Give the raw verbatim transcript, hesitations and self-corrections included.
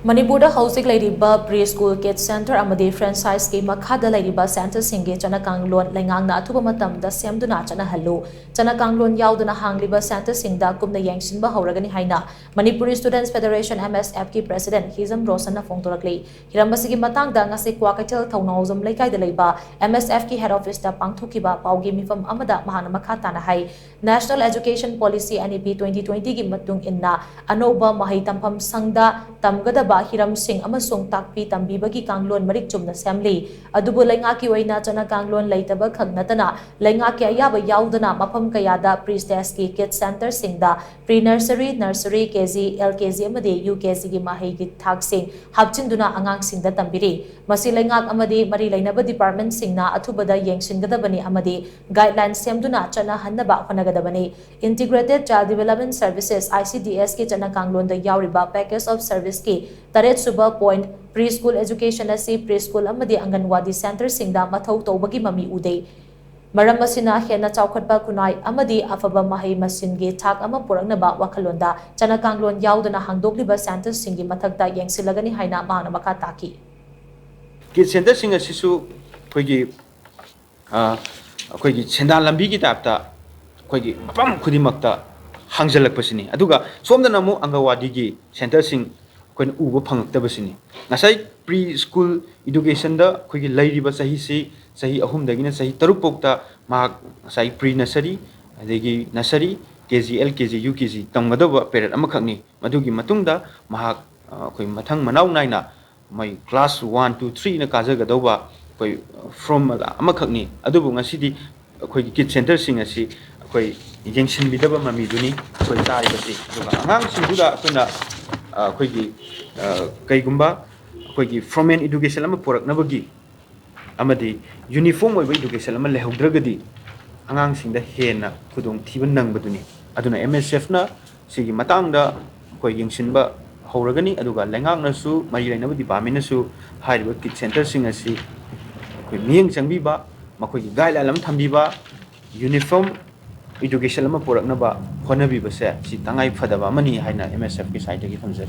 ꯃꯅꯤꯄꯨꯔꯗ ꯍꯧꯖꯤꯛ ꯂꯩꯔꯤꯕ ꯄ꯭ꯔꯤ ꯁ꯭ꯀꯨꯜ, ꯀꯤꯗ ꯁꯦꯟꯇꯔ ꯑꯃꯗꯤ ꯐ꯭ꯔꯦꯟꯆꯥꯏꯖꯀꯤ ꯃꯈꯥꯗ ꯂꯩꯔꯤꯕ ꯁꯦꯟꯇꯔꯁꯤꯡꯒꯤ ꯆꯠꯅ ꯀꯥꯡꯂꯣꯟ ꯂꯩꯉꯥꯛꯅ ꯑꯊꯨꯕ ꯃꯇꯝꯗ ꯁꯦꯝꯗꯨꯅ ꯆꯠꯅꯍꯜꯂꯨ꯫ ꯆꯠꯅ ꯀꯥꯡꯂꯣꯟ ꯌꯥꯎꯗꯅ ꯍꯥꯡꯂꯤꯕ ꯁꯦꯟꯇꯔꯁꯤꯡꯗ ꯀꯨꯞꯅ ꯌꯦꯡꯁꯤꯟꯕ ꯍꯧꯔꯒꯅꯤ ꯍꯥꯏꯅ Manipuri students federation, M S F, ꯀꯤ ꯄ꯭ꯔꯦꯁꯤꯗꯦꯟꯠ ꯍꯤꯖꯝ ꯔꯣꯁꯟꯅ ꯐꯣꯡꯗꯣꯔꯛꯂꯤ꯫ ꯍꯤꯔꯝ ꯑꯁꯤꯒꯤ ꯃꯇꯥꯡꯗ ꯉꯁꯤ ꯀ꯭ꯋꯥꯀꯩꯊꯦꯜ ꯊꯧꯅꯥꯎꯖꯝ ꯂꯩꯀꯥꯏꯗ ꯂꯩꯕ M S F ꯀꯤ ꯍꯦꯗ ꯑꯣꯐꯤꯁꯇ ꯄꯥꯡꯊꯣꯛꯈꯤꯕ ꯄꯥꯎꯒꯤ ꯃꯤꯐꯝ ꯑꯃꯗ ꯃꯍꯥꯛꯅ ꯃꯈꯥ ꯇꯥꯅ ꯍꯥꯏ, National Education Policy, N E P, twenty twenty ꯒꯤ ꯃꯇꯨꯡ ꯏꯟꯅ ꯑꯅꯧꯕ ꯃꯍꯩ ꯇꯝꯐꯝ ꯁꯪꯗ ꯇꯝꯒꯗꯕ ꯍꯤꯔꯝꯁꯤꯡ ꯑꯃꯁꯨꯡ ꯇꯥꯛꯄꯤ ꯇꯝꯕꯤꯕꯒꯤ ꯀꯥꯡꯂꯣꯟ ꯃꯔꯤꯛ ꯆꯨꯝꯅ ꯁꯦꯝꯂꯤ꯫ ꯑꯗꯨꯕꯨ ꯂꯩꯉꯥꯛꯀꯤ ꯑꯣꯏꯅ ꯆꯠꯅ ꯀꯥꯡꯂꯣꯟ ꯂꯩꯇꯕ ꯈꯛ ꯅꯠꯇꯅ ꯂꯩꯉꯥꯛꯀꯤ ꯑꯌꯥꯕ ꯌꯥꯎꯗꯅ ꯃꯐꯝ ꯀꯌꯥꯗ ꯄ꯭ꯔꯤ ꯁ꯭ꯇꯦꯖꯀꯤ ꯀꯤꯗ ꯁꯦꯟꯇꯔꯁꯤꯡꯗ ꯄ꯭ꯔꯤ ꯅꯔꯁꯔꯤ, ꯅꯔꯁꯔꯤ, ꯀꯦ ꯖꯤ, ꯑꯦꯜ ꯀꯦ ꯖꯤ ꯑꯃꯗꯤ ꯌꯨ ꯀꯦ ꯖꯤꯒꯤ ꯃꯍꯩꯒꯤ ꯊꯥꯛꯁꯤꯡ ꯍꯥꯞꯆꯤꯟꯗꯨꯅ ꯑꯉꯥꯡꯁꯤꯡꯗ ꯇꯝꯕꯤꯔꯤ꯫ ꯃꯁꯤ ꯂꯩꯉꯥꯛ ꯑꯃꯗꯤ ꯃꯔꯤ ꯂꯩꯅꯕ ꯗꯤꯄꯥꯔꯠꯃꯦꯟꯠꯁꯤꯡꯅ ꯑꯊꯨꯕꯗ ꯌꯦꯡꯁꯤꯟꯒꯗꯕꯅꯤ ꯑꯃꯗꯤ ꯒꯥꯏꯗꯂꯥꯏꯟ ꯁꯦꯝꯗꯨꯅ ꯆꯠꯅꯍꯟꯅꯕ ꯍꯣꯠꯅꯒꯗꯕꯅꯤ꯫ Integrated Child Development Services, I C D S ꯀꯤ ꯆꯠꯅ ꯀꯥꯡꯂꯣꯟꯗ ꯌꯥꯎꯔꯤꯕ Package of Service ꯀꯤ ꯇꯔꯦꯠ ꯁꯨꯕ point, Pre School Education ꯑꯁꯤ ꯄ꯭ꯔꯤ ꯁ꯭ꯀꯨꯜ ꯑꯃꯗꯤ ꯑꯪꯒꯟꯋꯥꯗꯤ ꯁꯦꯟꯇꯔꯁꯤꯡꯗ ꯃꯊꯧ ꯇꯧꯕꯒꯤ ꯃꯃꯤ ꯎꯗꯦ꯫ ꯃꯔꯝ ꯑꯁꯤꯅ ꯍꯦꯟꯅ ꯆꯥꯎꯈꯠꯄ ꯈꯨꯟꯅꯥꯏ ꯑꯃꯗꯤ ꯑꯐꯕ ꯃꯍꯩ ꯃꯁꯤꯡꯒꯤ ꯊꯥꯛ ꯑꯃ ꯄꯨꯔꯛꯅꯕ ꯋꯥꯈꯜꯂꯣꯟꯗ ꯆꯠꯅ ꯀꯥꯡꯂꯣꯟ ꯌꯥꯎꯗꯅ ꯍꯥꯡꯗꯣꯛꯂꯤꯕ ꯁꯦꯟꯇꯔꯁꯤꯡꯒꯤ ꯃꯊꯛꯇ ꯌꯦꯡꯁꯤꯜꯂꯒꯅꯤ ꯍꯥꯏꯅ ꯃꯍꯥꯛꯅ ꯃꯈꯥ ꯇꯥꯈꯤ꯫ ꯀꯤꯗ ꯁꯦꯟꯇꯔꯁꯤꯡ ꯑꯁꯤꯁꯨ ꯑꯩꯈꯣꯏꯒꯤ, ꯑ, ꯑꯩꯈꯣꯏꯒꯤ ꯁꯦꯟꯗꯥꯟ ꯂꯝꯕꯤꯒꯤ ꯇꯥꯏꯞꯇ ꯑꯩꯈꯣꯏꯒꯤ ꯃꯐꯝ ꯈꯨꯗꯤꯡꯃꯛꯇ ꯍꯥꯡꯖꯜꯂꯛꯄꯁꯤꯅꯤ꯫ ꯑꯗꯨꯒ ꯁꯣꯝꯗꯅ ꯑꯃꯨꯛ ꯑꯪꯒꯟꯋꯥꯗꯤꯒꯤ ꯁꯦꯟꯇꯔꯁꯤꯡ ꯑꯩꯈꯣꯏꯅ ꯎꯕ ꯐꯪꯉꯛꯇꯕꯁꯤꯅꯤ꯫ ꯉꯁꯥꯏ ꯄ꯭ꯔꯤ ꯁ꯭ꯀꯨꯜ ꯏꯗꯨꯀꯦꯁꯟꯗ ꯑꯩꯈꯣꯏꯒꯤ ꯂꯩꯔꯤꯕ ꯆꯍꯤꯁꯤ, ꯆꯍꯤ ꯑꯍꯨꯝꯗꯒꯤꯅ ꯆꯍꯤ ꯇꯔꯨꯛ ꯐꯥꯎꯇ ꯃꯍꯥꯛ ꯉꯁꯥꯏ ꯄ꯭ꯔꯤ ꯅꯁꯔꯤ, ꯑꯗꯒꯤ ꯅꯁꯔꯤ, ꯀꯦ ꯖꯤ, ꯑꯦꯜ ꯀꯦ ꯖꯤ, ꯌꯨ ꯀꯦ ꯖꯤ ꯇꯝꯒꯗꯧꯕ ꯄꯦꯔꯦꯠ ꯑꯃꯈꯛꯅꯤ꯫ ꯃꯗꯨꯒꯤ ꯃꯇꯨꯡꯗ ꯃꯍꯥꯛ, ꯑ, ꯑꯩꯈꯣꯏ ꯃꯊꯪ ꯃꯅꯥꯎ ꯅꯥꯏꯅ ꯃꯣꯏ class one, two, three ꯅ ꯀꯥꯖꯒꯗꯧꯕ ꯑꯩꯈꯣꯏ ꯐꯣꯔꯝ ꯑꯃꯈꯛꯅꯤ꯫ ꯑꯗꯨꯕꯨ ꯉꯁꯤꯗꯤ ꯑꯩꯈꯣꯏꯒꯤ ꯀꯤꯗ ꯁꯦꯟꯇꯔꯁꯤꯡ ꯑꯁꯤ ꯑꯩꯈꯣꯏ ꯌꯦꯡꯁꯤꯟꯕꯤꯗꯕ ꯃꯃꯤꯗꯨꯅꯤ ꯑꯩꯈꯣꯏ ꯇꯥꯔꯤꯕꯁꯤ꯫ ꯑꯗꯨꯒ ꯑꯉꯥꯡꯁꯤꯡꯗꯨꯗ ꯑꯩꯈꯣꯏꯅ, ꯑ, ꯑꯩꯈꯣꯏꯒꯤ, ꯑ, ꯀꯩꯒꯨꯝꯕ ꯑꯩꯈꯣꯏꯒꯤ formal education ꯑꯃ ꯄꯨꯔꯛꯅꯕꯒꯤ ꯑꯃꯗꯤ uniform ꯑꯣꯏꯕ education ꯑꯃ ꯂꯩꯍꯧꯗ꯭ꯔꯒꯗꯤ ꯑꯉꯥꯡꯁꯤꯡꯗ ꯍꯦꯟꯅ ꯈꯨꯗꯣꯡꯊꯤꯕ ꯅꯪꯕꯗꯨꯅꯤ꯫ ꯑꯗꯨꯅ M S F ꯅ ꯁꯤꯒꯤ ꯃꯇꯥꯡꯗ ꯑꯩꯈꯣꯏ ꯌꯦꯡꯁꯤꯟꯕ ꯍꯧꯔꯒꯅꯤ꯫ ꯑꯗꯨꯒ ꯂꯩꯉꯥꯛꯅꯁꯨ, ꯃꯔꯤ ꯂꯩꯅꯕ department ꯅꯁꯨ ꯍꯥꯏꯔꯤꯕ ꯀꯤꯗ ꯁꯦꯟꯇꯔꯁꯤꯡ ꯑꯁꯤ ꯑꯩꯈꯣꯏ ꯃꯤꯠꯌꯦꯡ ꯆꯪꯕꯤꯕ, ꯃꯈꯣꯏꯒꯤ guideline ꯑꯃ ꯊꯝꯕꯤꯕ, uniform education ꯑꯃ ꯄꯨꯔꯛꯅꯕ ꯍꯣꯠꯅꯕꯤꯕꯁꯦ ꯁꯤ ꯇꯉꯥꯏ ꯐꯗꯕ ꯑꯃꯅꯤ ꯍꯥꯏꯅ M S F ꯀꯤ side ꯇꯒꯤ ꯊꯝꯖꯔꯤ꯫